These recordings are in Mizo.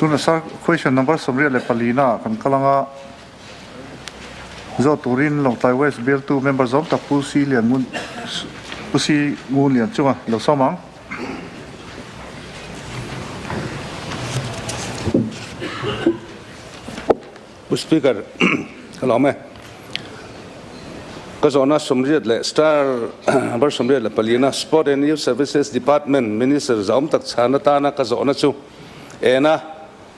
Tuna sir question number 24 na kan kalanga zo turin Lawngtlai West bialtu member zawm tak Pu Si Lian Ngun Pu Si Ngun Lian chunga lo sawm ang. Pu Speaker, ka lawm e. Ka zawhna 84 leh star number 84 na Sport and Youth Services Department Minister zawm tak chhan atana ka zawhna chu ena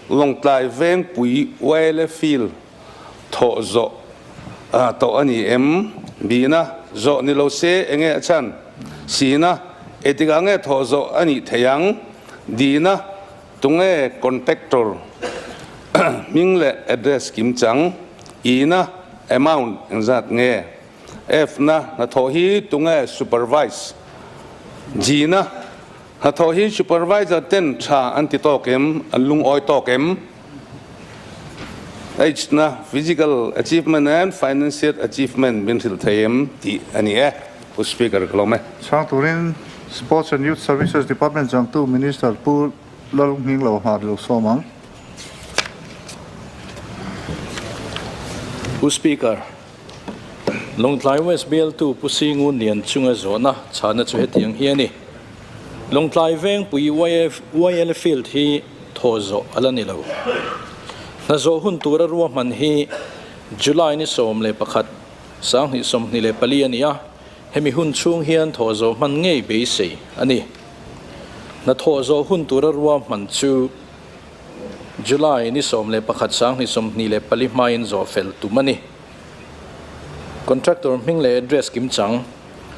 Lawngtlai Vengpui YLA Field thawh zawh tawh a ni em? Bina zawh ni lo se enge a chhan? Sina engtikah nge thawh zawh a nih theih ang? Dina tunge contractor hming leh address kim chang? Ina amount engzat nge? F-na hnathawh hi tunge supervise? G-na hnathawh hi supervisor ten tha an ti tawk em? An lungawi tawk em? H-na physical achievement and financial achievement min hrilh thei em tih a ni e. Pu Speaker ka lawm e. Chhang turin Sports and Youth Services Department changtu Minister Pu Lalnghinglo Hmar lo sawm ang. Pu Speaker, Lawngtlai West bialtu Pu Singun Lian chunga zawhna chhana chu hetiang hi a ni. Lawngtlai Vengpui YL Field hi thaw zawh a la ni lo. Hna zawh hun tura ruahman hi July ni 11, 2024 a ni a, hemi hun chhung hian thaw zawh hman ngei beisei a ni. Hna thawh zawh hun tura ruahman chu July ni 11, 2024 hmain zawh fel tum a ni. Contractor hming leh address kim chang.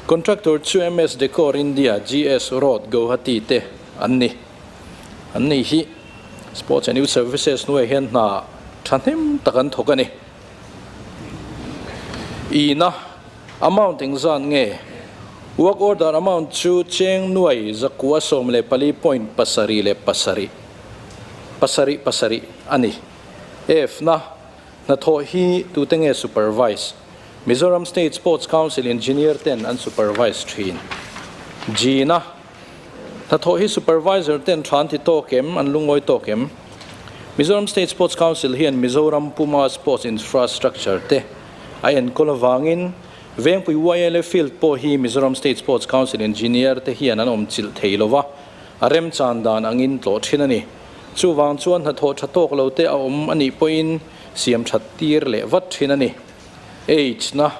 Contractor chu MS Decor India, GS Road, Guwahati te an ni. An ni hi Sports and Youth Services hnuaiah hian hna thahnem tak an thawk a ni. Ina amount engzan nge? Work order amount chu cheng nuai zakua 14.7 leh 7 7 7 a ni. F na hnathawh hi tute nge supervise? Mizoram State Sports Council engineer ten an supervise thin. G na hnathawh hi supervisor ten than ti tawk em, an lungawi tawk em? Mizoram State Sports Council hian Mizoram Puma Sports Infrastructure te a enkawl avangin Vengpui YLA Field pawh hi Mizoram State Sports Council engineer te hian an awm chilh thei lova, a remchan dan angin tlawh thin a ni. Chuvang chuan hnathawh tha tawk lo te a awm a nih pawhin siam that tir leh vat thin a ni. H na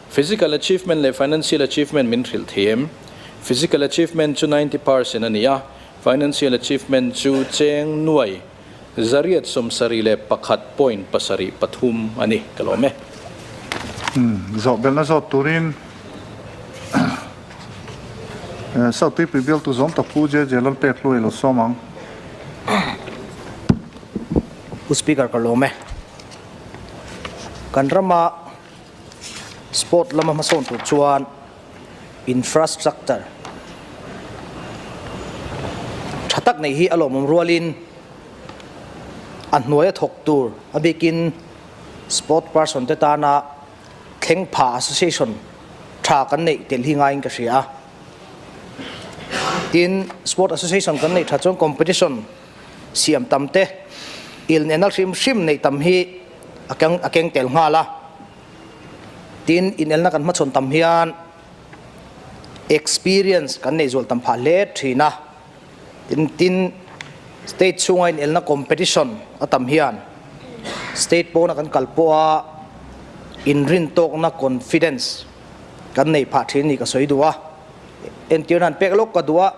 Physical achievement leh financial achievement min hrilh thei em? Physical achievement chu 90% a ni a, financial achievement chu cheng nuai 171.73 a ni. Ka lawm e. Zawh belhna zawt turin South Tuipui bialtu zawm tak Pu JJ Lalpek Hluai lo sawm ang. Pu Speaker ka lawm e. Kan rama sport lama hmasawn tur chuan infrastructure tha tak nei hi a lawmawm rualin a hnuaia thawk tur a bikin sport person te tana thleng pha association tha kan neih tel hi ngaiin ka hria a. Tin, sport association kan neih tha chuan competition siam tam te il nena hrim hrim neih tam hi a keng a keng tel nghal a. Tin, inelna kan hmachhawn tam hian experience kan neih zual tam phah hle thin a. Tin, tin state chhunga inelna competition a tam hian state pawna kan kal pawha inrin tawkna confidence kan nei phah thin ni ka sawi duh a. Entirna an pek lawk ka duh a,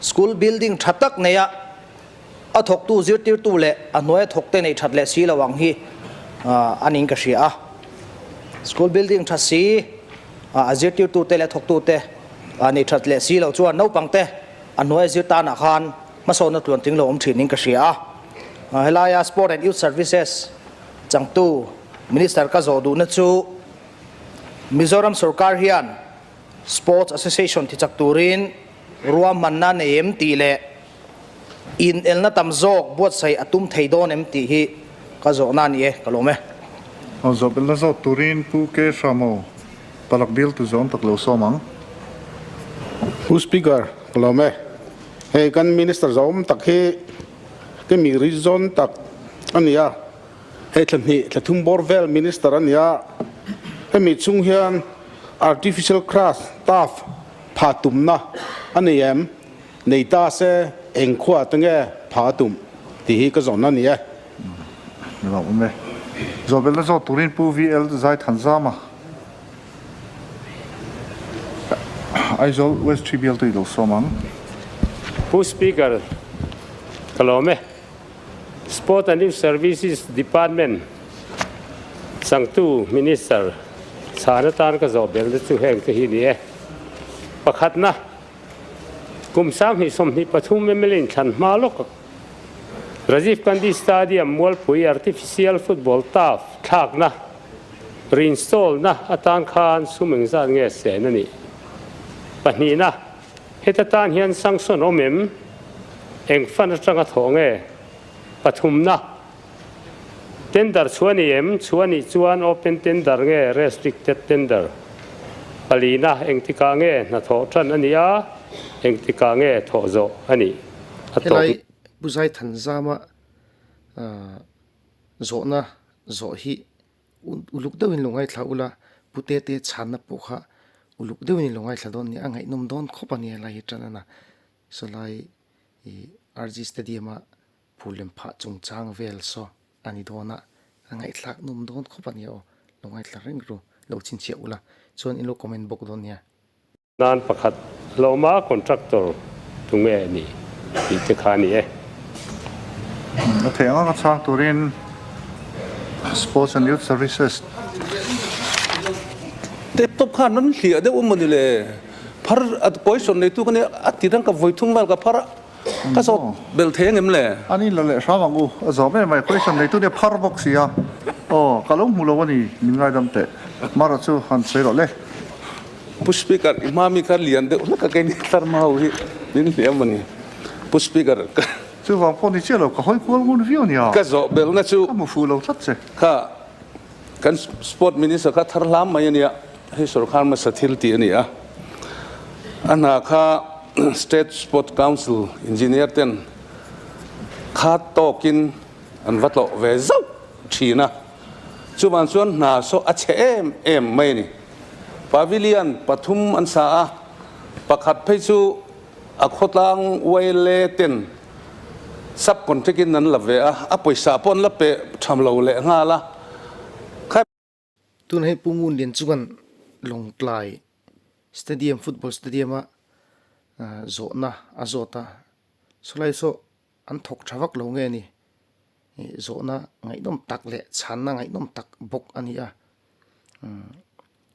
school building tha tak neia a thawktu zirtirtu leh a hnuaia thawkte neih that leh si lo ang hi a niin ka hria a. School building tha si a zirtirtute leh thawktute neih that leh si lo chuan naupangte a hnuaia zir tanah khan hmasawnna tluan tling lo awm thin niin ka hria a. Helaia Sport and Youth Services changtu Minister ka zawh duhna chu Mizoram sorkar hian Sports Association tichak turin ruahmanna nei em tih leh inelna tam zawk buatsaih a tum thei dawn em tih hi ka zawhna a ni e, ka lawm e. Aw zawh belhna zawt turin Pu K. Hramo palak bialtu zawm tak lo sawm ang. Pu Speaker, ka lawm e. Hei kan Minister zawm tak hi. Ke mi reason tak a ni a, hei thla hnih thla thum bawr vel minister a ni a, hemi chung hian artificial grass turf pha tumna a nei em? Nei ta se eng khua te nge pha a tum tih hi ka zawn a ni e. Ni lo awm e. Zawhbelna zawt turin Pu VL Zaithanzama Aizawl West Tribial tui lo sawm ang. Pu Speaker, ka lawm e. Sport and Youth Services Department changtu Minister chhan atan ka zawh belna chu heng te hi ni e. Pakhatna, kum 2023 mla inthlan hma lawk Rajiv Gandhi Stadium Mualpui Artificial Football Turf thlakna Reinstall-na atan khan sum engzat nge sen a nih? Pahnihna, heta tan hian sanction awm em? Eng fund atanga thawh nge? Pathumna, tender chhuah a ni em? Chhuah a nih chuan open tender nge restricted tender? Palina, engtikah nge hnathawh tan a nih a, engtikah nge thawh zawh a nih? A tawp. Helai Pu Zaithanzama zawhna zawh hi uluk deuhin lo ngaithla ula, Pu Tete chhanna pawh kha uluk deuhin i lo ngaithla dawn nia, a ngaihnawm dawn khawp a nia lai hi tan a sawlai ih RG Stadium a phul lem phah chungchang vel saw a ni dawn a, a ngaihthlak nawm dawn khawp a nia aw, lo ngaithla reng ru, lo chhinchhiah ula chuan in lo comment bawk dawn nia. Nan pakhat lawma contractor tunge a nih tih te kha a ni e. A theih ang anga chhang turin Sports and Youth Services. Laptop khan an hliah deuh a mawni le, phar a question neitu ka nia a ti rang ka vawi thum vel ka phar a, ka zawt belh thei angem le? Ani la leh hram ang u, a zawm em mai, question neitu nia phar bawk si a, aw ka lo hmu lo a ni, min ngaidam teh, Mara chu han sawi rawh le. Pu Speaker, i hma mi kha lian deuh hlek a keini tlarma ho hi min hliam a ni. Pu Speaker, ka. Chuvang pawh ni chiah lo, ka hawi kual ngun viau nia. Ka zawh belna chu. Ka hmu fuh lo tlat che. Kha kan Sport Minister kha thar hlam mai a nia, hei sorkar hmasa thil tih a ni a. A hna kha State Sport Council Engineer ten kha tawkin an va tlawh ve zauh thin a. Chuvang chuan hna saw a chhe em em mai a ni. Pavilion pathum an sa a, pakhat phei chu a khawtlang YLA ten sub contract in an la ve a, a pawisa pawh an la pe tham lo leh nghal a. Kha. Tun hei Pu Ngunlian chuan Lawngtlai Stadium, Football Stadium a zawhna a zawt a, sawlai saw an thawk tha vak lo nge ni? Zawhna ngaihnawm tak leh chhanna ngaihnawm tak bawk a ni a.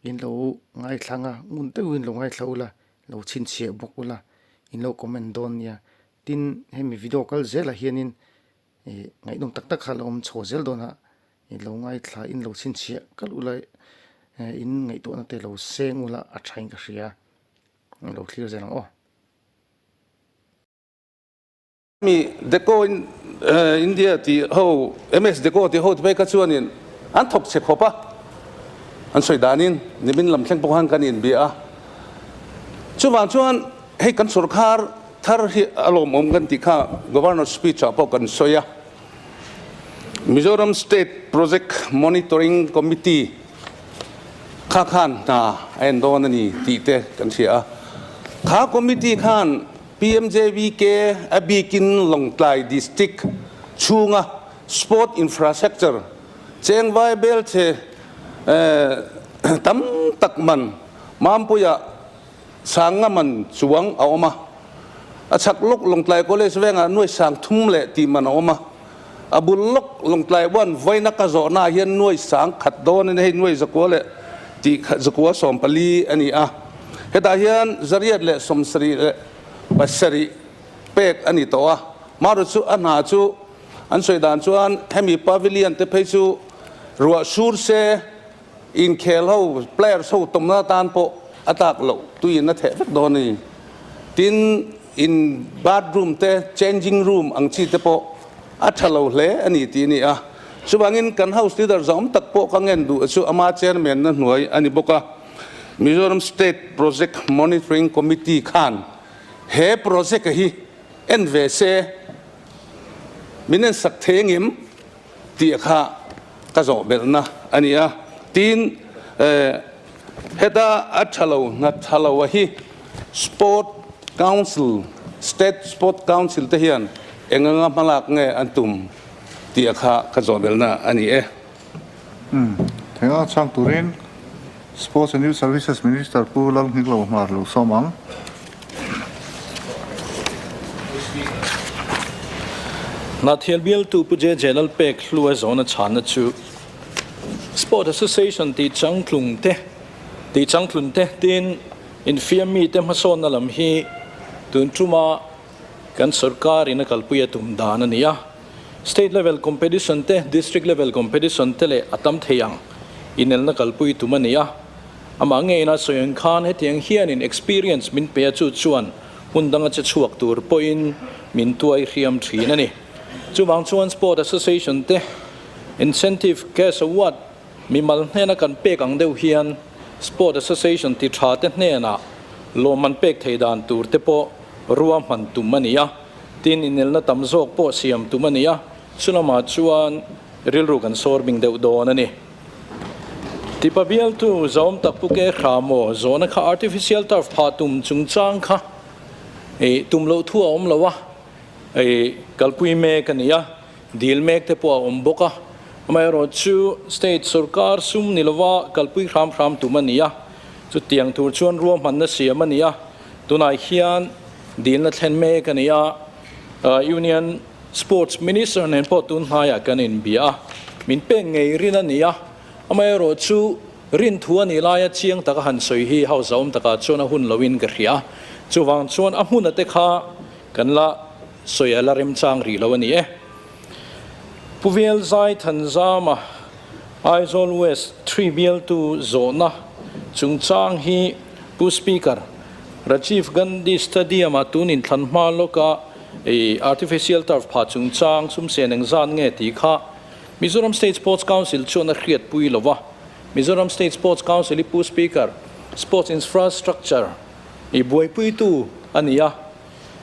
In lo ngaithlang a, ngun deuhin lo ngaithla ula, lo chhinchhiah bawk ula, in lo comment dawn nia. Tin, hemi video kal zelah hianin ih ngaihnawm tak tak kha a lo awm chho zel dawn a, in lo ngaithla in lo chhinchhiah kal ula, in ngaihtuahna te lo seng ula a thain ka hria. Lo thlir zel ang aw. Mi Deco in India tih ho MS Deco tih ho te phei kha chuanin an thawk chhe khawp a, an sawi danin nimin lam thleng pawh khan kan inbia a. Chuvang chuan hei kan sorkar thar hi a lawmawm kan tih kha Governor speech ah pawh kan sawi a. Mizoram State Project Monitoring Committee kha khan hna a en dawn a ni tih te kan hria a. Kha committee khan PMJVK a bikin Lawngtlai District chhunga sport infrastructure cheng vai bel che tam tak man Mampuia sanga man chuang a awm a, a chhak lawk Lawngtlai College vengah nuai sang thum leh tih man a awm a, a bul lawk Lawngtlai one vawiina ka zawhna ah hian nuai sang khat dawn a ni, hei nuai zakua leh tih zakua 14 a ni a. Hetah hian zariat leh 77 leh pek a ni tawh a, Maru chu a hna chu an sawi dan chuan hemi pavilion te phei chu ruah sur se inkhel ho players ho tawmna atan pawh a tlak loh tuiin a theh vek dawn a ni. Tin, in bathroom te changing room ang chi te pawh a tha lo hle a ni tih a ni a. Chuvangin kan house leader zawm tak pawh ka ngen duh chu ama chairman na hnuai a ni bawk a. Mizoram State Project Monitoring Committee khan he project hi en ve se. min en sak thei angem tih kha ka zawh belhna a ni a. Tin, heta a tha lo hna tha lo a hi Sport Council, State Sport Council te hian eng anga hmalak nge an tum tih kha ka zawh belhna a ni e. Thenga chhang turin Sports and Youth Services Minister Pu Lalhngiklo Hmar lo sawm ang. Hnathial bialtu Pu JJ Lalpek Hlua zawhna chhanna chu Sport Association tih changtlung te tih changtlun te tin infiam mite hmasawnna lam hi tun tuma kan sorkar in a kalpui a tum dan a ni a. State level competition te, district level competition te leh a tam thei ang inelna kalpui tum a ni a. Amah ngeina sawi ang khan hetiang hianin experience min pe a chu chuan hmun danga che chhuak tur pawhin min tuai hriam thin a ni. Chuvang chuan Sport Association te incentive cash award mimal hnena kan pek ang deuh hian Sport Association ti tha te hnenah lawmman pek thei dan tur te pawh ruahman tum a ni a. Tin, inelna tam zawk pawh siam tum a ni a, chulamah chuan rilru kan sawr bing deuh dawn a ni. Tipa bialtu zawm tak Pu Ke Hramaw zawhna kha artificial turf phah tum chungchang kha ih tum loh thu a awm lo a, ih kalpui mek a ni a, dil mek te pawh a awm bawk a. Amaherawhchu state sorkar sum ni lova kalpui hram hram tum a ni a, chutiang tur chuan ruahmanna siam a ni a, tunah hian Dilna thlen mek a ni a, Union Sports Minister nen pawh tun hnaiah kan inbia a, min pek ngei rin a ni a, amaherawhchu rin thu a nih laia chiang taka han sawi hi House a awm takah chuan a hun loin ka hria. Chuvang chuan a hmuna te kha kan la sawi a la remchang rih lo a ni e. Pu Velzai Thanzama, Aizawl West Three bialtu zawhna chungchang hi Pu Speaker, Rajiv Gandhi Stadium-ah tun inthlan hma lawka artificial turf phah chungchang sumsen engzat nge tih kha Mizoram State Sports Council chuan a hriatpui lo va. Mizoram State Sports Council i Pu Speaker, Sports Infrastructure i buaipuitu a ni a,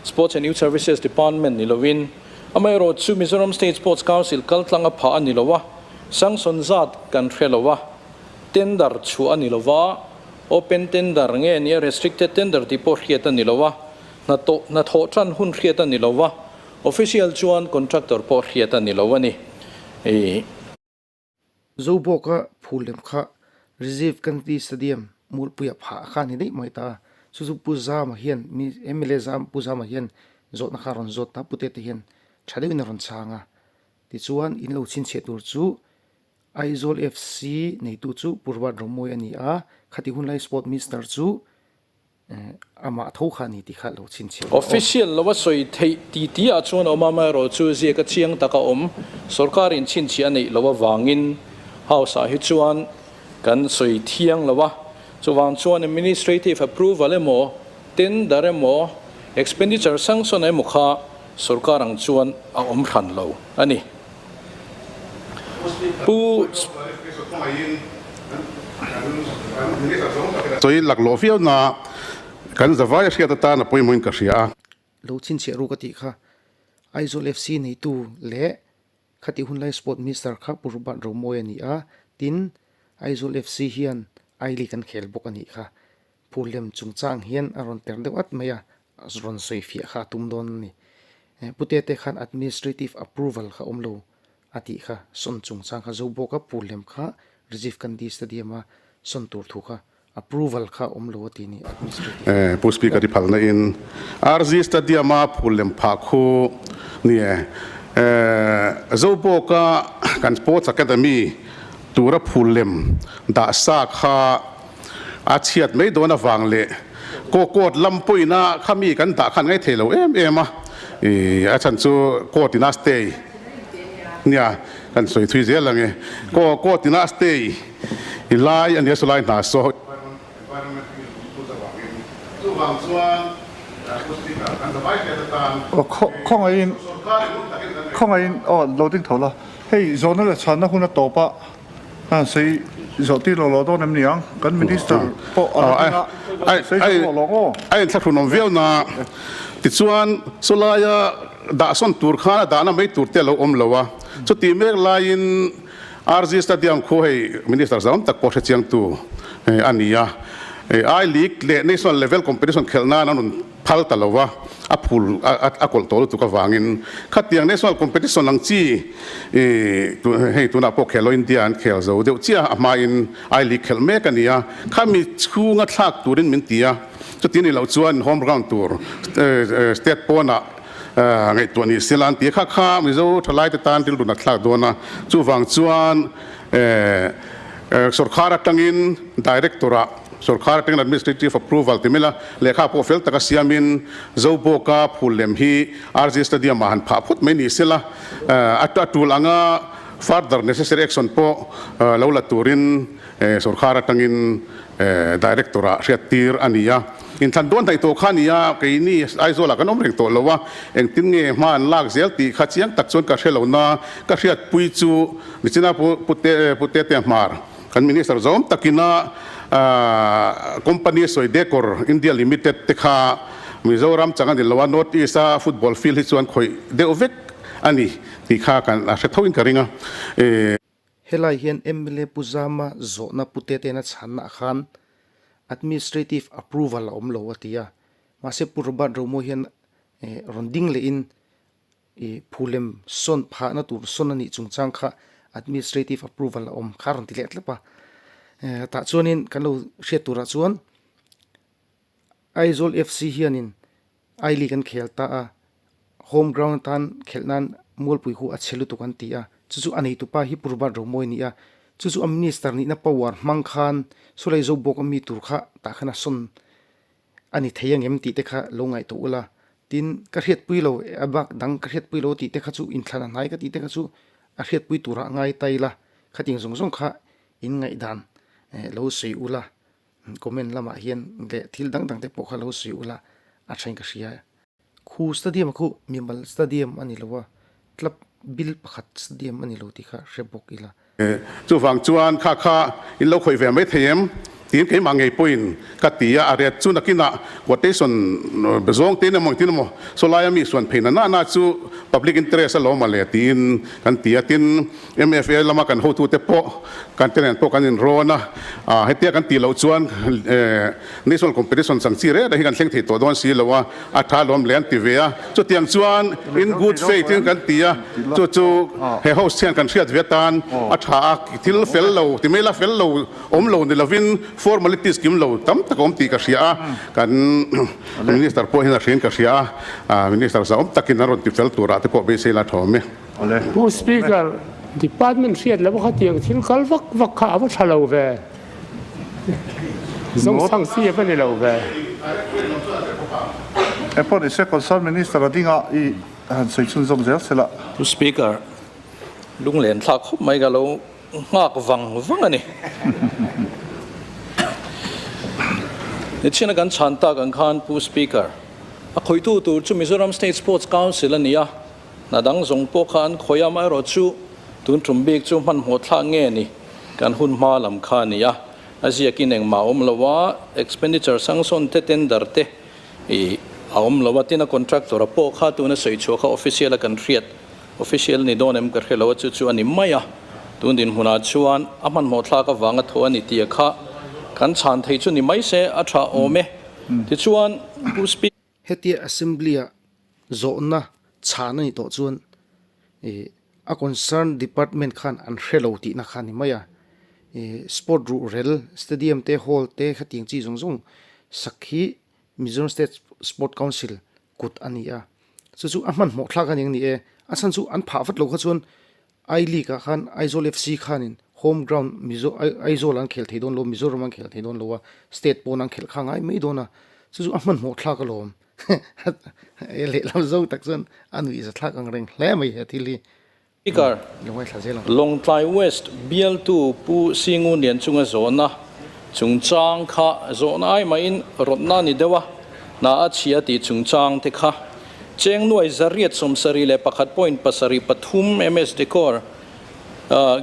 Sports and Youth Services Department ni lovin, amaherawhchu Mizoram State Sports Council kaltlanga phah a ni lo a, sanction zat kan hre lo a, tender chhuah a ni lo va, Open tender nge nia restricted tender tih pawh hriat a ni lo a, hnathawh hnathawh tan hun hriat a ni lo a, official chuan contractor pawh hriat a ni lo a ni. Zobawka phul lem kha Rajiv Gandhi Stadium Mulpuia phah kha a ni daih mai ta a, chu chu Pu Zama hian mi mla Zam Pu Zama hian zawhna kha a rawn zawt ta, Pu Tete hian tha deuhin a rawn chhang a, tichuan in lo chhinchhiah tur chu Aizawl FC neitu chu Pu Robert Romawia a ni a, khati hunlai Sport Minister chu amah tho kha a ni tih kha lo chhinchhiah leh awm. Official lova sawi theih ti ti ah chuan awm a, amaherawh chu ziak a chiang tak a awm. Sorkar in chhinchhiah a neih loh avangin House ah hi chuan kan sawi thiang lo a, chuvang chuan administrative approval emaw, tender emaw, expenditure sanction emaw kha sorkar ang chuan a awm hran lo a ni. Pu. Sawi laklawh viau na kan zavai a hriat atan a pawimawhin ka hria a. Lo chhinchhiah ru ka tih kha Aizawl FC neitu leh khatih hunlai Sport Minister kha Pu Robert Romawia a ni a, tin Aizawl FC hian I League an khel bawk a nih kha. Phur lem chungchang hian a rawn ter deuh at mai a, rawn sawi fiah kha a tum dawn a ni. Pu Tete khan administrative approval kha awm lo a tih kha sawn chungchang kha zo bawk a, phur lem kha Rajiv Gandhi Stadium a sawn tur thu kha approval kha awm lo a ti ni administrative. Pu Speaker i phalna in RG Stadium a phur lem phah khu ni e. Zo bawk a kan Sports Academy tura phur lem dah sa kha A chhiat mai dawn avang leh kaw court lam pawhin a khami kan dah khan ngaithei lo em em a, ih a chhan chu court in a stay nia kan sawi thui zel ang e, kaw court in a stay i lai a nia saw lai hna saw Aw khawngaihin khawngaihin aw lo ding tho la hei zawhna leh chhanna hun a tawp a. A sei zawh tir lo lo dawn em ni ang? Kan Minister pawh a la ding a, sei zawh lo lo aw. A inthlahrun awm viau na. Tichuan, chulaia dah sawn tur khan a dahna mai tur te a lo awm lo a, chutih mek laiin RG Stadium khu hei Minister zam tak pawh hrechiangtu a ni a, I League leh National level competition khelh nan an rawn phal ta lo a, a phul a kawlh tawh lutuk avangin khatiang National competition ang chi hei tunah pawh khel lo India an khel zo deuh chiah a hmain I League khelh mek a ni a, khami chhunga thlak turin min ti a, chuti ni loh chuan home ground tur state pawnah Ngaihtuah ni sela an ti a, kha kha Mizo thalaite tan rilru nat thlak dawn a, chuvang chuan sawrkhar atangin Director-ah sawrkhar atangin Administrative Approval ti mai la, lehkha pawh fel taka siamin Zobawka phul lem hi RG Stadium-ah han phah phut mai ni sela, a tul anga further necessary action pawh lo la turin sawrkhar atangin Director-ah hriattir a ni a. Inthlan dawn hnaih tawh kha a ni a, keini Aizawlah kan awm reng tawh lo a, engtin nge hma an lak zel tih kha chiang tak chuan ka hre lo na, ka hriatpui chu Nichina Pu Tete Hmar kan Minister zawm takina company sawi Decor India Limited te kha Mizoram chang a ni lo a, North East a football field hi chuan khawih deuh vek a ni tih kha kan hre tho in ka ring a. Helai hian mla Pu Zama zawhna Pu Tetena chhanna ah khan Administrative approval a awm lo a ti a, mahse Pu Robert Romo hian rawn ding lehin i phulem sawn phahna tur sawn a nih chungchang kha Administrative approval a awm kha a rawn ti leh tlap a. Tah chuanin kan lo hriat turah chuan Aizawl FC hianin I League an khel ta a, home ground atan khelh nan Mualpui khu a chhe lutuk an ti a, chu chu a neitupa hi Purbat Romawi a ni a, chu chu a minister nihna power hmang khan Sulai Zobawk a mi tur kha tah khan a sawn a ni thei angem tih te kha lo ngaihtuah ula, tin ka hriatpui lo a bak dang ka hriatpui lo tih te kha chu inthlan a hnai ka tih te kha chu a hriatpui turah a ngai ta ila, khating zawng zawng kha in ngaihdan lo sawi ula. Comment lamah hian leh thil dang dang te pawh kha lo sawi ula a thain ka hria. Khu stadium a khu mimal stadium a ni lo a, club bil pakhat stadium a ni lo tih kha hre bawk ila. Chuvang chuan kha kha in lo khawih ve mai thei em? Tiin keimah ngei pawhin ka ti a, a ret chu nakinah quotation zawng te in emaw engtin emaw saw laia mi suan phei na na na chu public interest a lo awm a le tiin kan ti a, tin MFA lama kan hotute pawh kan te nen pawh kan inrawn a, hetia kan tih loh chuan National Competition chang chi reng reng hi kan thleng thei tawh dawn si lo a, a tha lawm le an ti ve a. Chutiang chuan in good faith in kan ti a, chu chu he host hian kan hriat ve atan a tha a, thil fel lo ti mai la fel lo awm lo ni lovin formalities kim lo tam tak a awm tih ka hria a, kan Minister pawh hian a hriain ka hria a, Minister zahawm takin a rawn ti fel turah te pawh beisei la tha awm e. Pu Speaker, Department hriat lo kha tiang thil kal vak vak kha a va tha lo ve. Zawngsang si a va ni lo ve. Airport ni se Concern Minister a ding a i han sawi chhunzawm zel se la. Pu Speaker, lunglen thlak khawp mai ka lo nghak vang vang a ni. Nichina kan chhan tak ang khan Pu Speaker, a khawitu tur chu Mizoram State Sports Council a ni a. Hna dang zawng pawh kha an khawi a, amaherawhchu tun tum bik chu hmanhmawh thlak nge ni kan hun hma lam kha a ni a, a ziakin engmah a awm lo a, expenditure sanction te tender te ih a awm lo a, tin a contractor a pawh kha tuna sawi chhuah kha official a kan hriat, official ni dawn em ka hre lo a, chu chu a ni mai a, tun dinhmunah chuan a hmanhmawh thlak avanga thaw a ni tih kha kan chhan thei chu ni mai se a tha awm e, tichuan Pu Speaker. Hetia Assembly-ah zawhna chhan a nih tawh chuan ih a concern department khan an hre lo tihna kha a ni mai a. Ih sport ruhrel stadium te hall te khatiang chi zawng zawng sak hi Mizoram State Sport Council kut a ni a. Chu chu a hmanhmawh thlak a ni ang ni e. A chhan chu an phah vat lo kha chuan I League ah khan Aizawl FC khanin home ground Mizo Aizawl an khel thei dawn lo, Mizoram an khel thei dawn lo a, state pawn an khelh kha ngai mai dawn a, chu chu a hmanhmawh thlak alawm. E lehlam zo tak chuan a nuih za thlak ang reng hle mai he thil hi. Speaker, Lo ngaithla zel ang. Lawngtlai West bialtu Pu Singu Lianchunga zawhna chungchang kha zawhna ai mahin rawtna ni deuh a, hna a chhia tih chungchang te kha Cheng nuai zariat 71 .73 MS Decor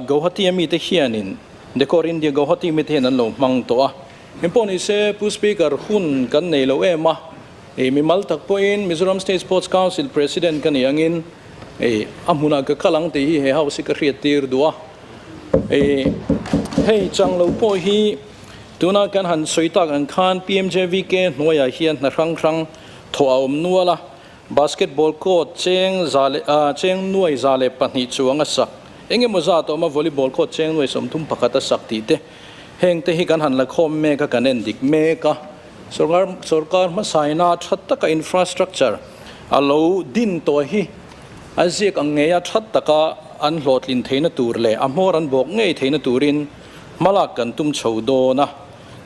Guwahati a mite hianin Decor India Guwahati mite hian an lo hmang tawh a. Engpawh ni se Pu Speaker hun kan nei lo em a, E mimal tak pawhin Mizoram State Sports Council President ka nih angin e a hmunah ka kal ang tih hi he house hi ka hriat tir duh a. E hei chang lo pawh hi tuna kan han sawi tak ang khan PMJVK hnuaiah hian hna hrang hrang thawh a awm nual a. Basketball court cheng za leh cheng nuai 102 chuang a sak. Eng emaw zat a awm a, volleyball court cheng nuai 31 a sak tih te. Heng te hi kan han la khawm mek a, kan en dik mek a. Sorkar sorkar hmasaina tha taka infrastructure a lo din tawh hi a ziak ang ngeia tha taka an hlawhtlin theihna tur leh a hmawr an bawk ngei theihna turin hmalak kan tum chho dawn a.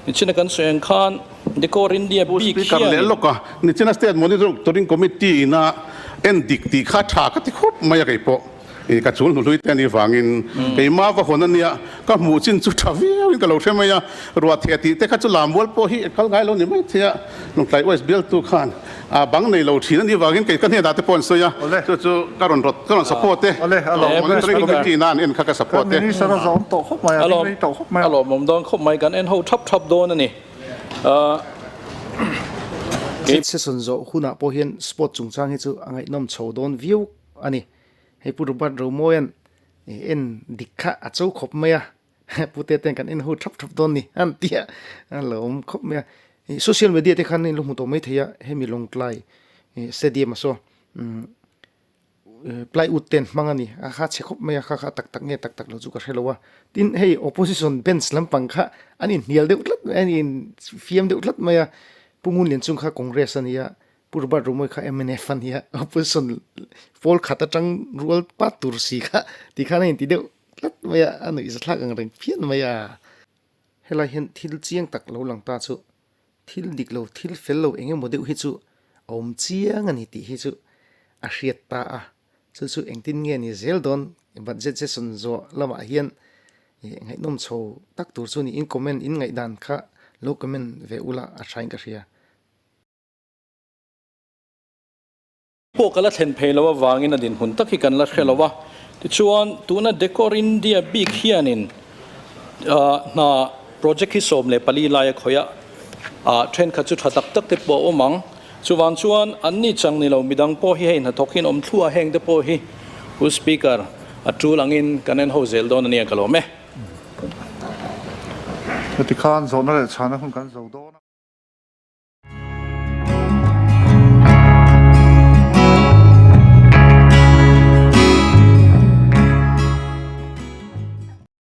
Nichina kan sawi ang khan Decor India Pu bik Speaker leh hianin. lawk a, nichina State Monitoring Committee ina en dik tih kha tha ka ti khawp mai a keipawh. I ka chul hnuhlui te anih vangin keimah va hawn ania ka hmuh chin chu tha viau in ka lo hre mai a, ruah theh tih te kha chu lammual pawh hi kal ngai lo ni mai thei a, Lungtlai West bialtu khan a bang nei lo thin anih vangin kei ka hnenah te pawh an sawi a, chu chu ka rawn rawt ka rawn support e, Monitoring Committee nan en kha ka support e. A lawmawm dawn khawp mai, kan en ho thap thap dawn a ni. Session zawh hunah pawh hian sport chungchang hi chu a ngaihnawm chho dawn viau a ni. Hei Pu Robert Romawia'n en dik kha a cho khawp mai a, Pu Tete kan en ho thap thap dawn ni an ti a, a lo awm khawp mai a. Social media te khan in lo hmu tawh mai thei a, hemi Lawngtlai stadium a saw plywood te an hmang a ni, a kha chhe khawp mai a, kha kha tak tak nge tak tak lo chu ka hre lo a. Tin hei opposition bench lampang kha an inhnial deuh tlat mai a, an infiam deuh tlat mai a, Pu Ngunlian chung kha Congress a ni a, Pu Robert Romawia kha mnf a nia, opposition pawl khat atang rual pat tur si kha ti khan a inti deuh tlat mai a, a nuih zathlak ang reng phian mai a. Helai hian thil chiang tak lo lang ta chu thil dik lo, thil fel lo eng emaw deuh hi chu a awm chiang a ni tih hi chu a hriat ta a, chu chu engtin nge ni zel dawn budget session zawh lamah hian ngaihnawm chho tak tur chu niin comment in ngaihdan kha lo comment ve ula a thain ka hria. Pawh ka la thlen phei lo avangin a dinhmun tak hi kan la hre lo a. Tichuan, tuna Decor India bik hianin hna project hi 14 lai a khawih a, thenkhat chu tha tak tak te pawh a awm ang. Chuvang chuan anni chang ni lo midang pawh hi hei hnathawk hian awm thluah heng te pawh hi Pu Speaker a tul angin kan en ho zel dawn a nia ka lawm e. Heti khan zawhna leh chhana hun kan zo dawn.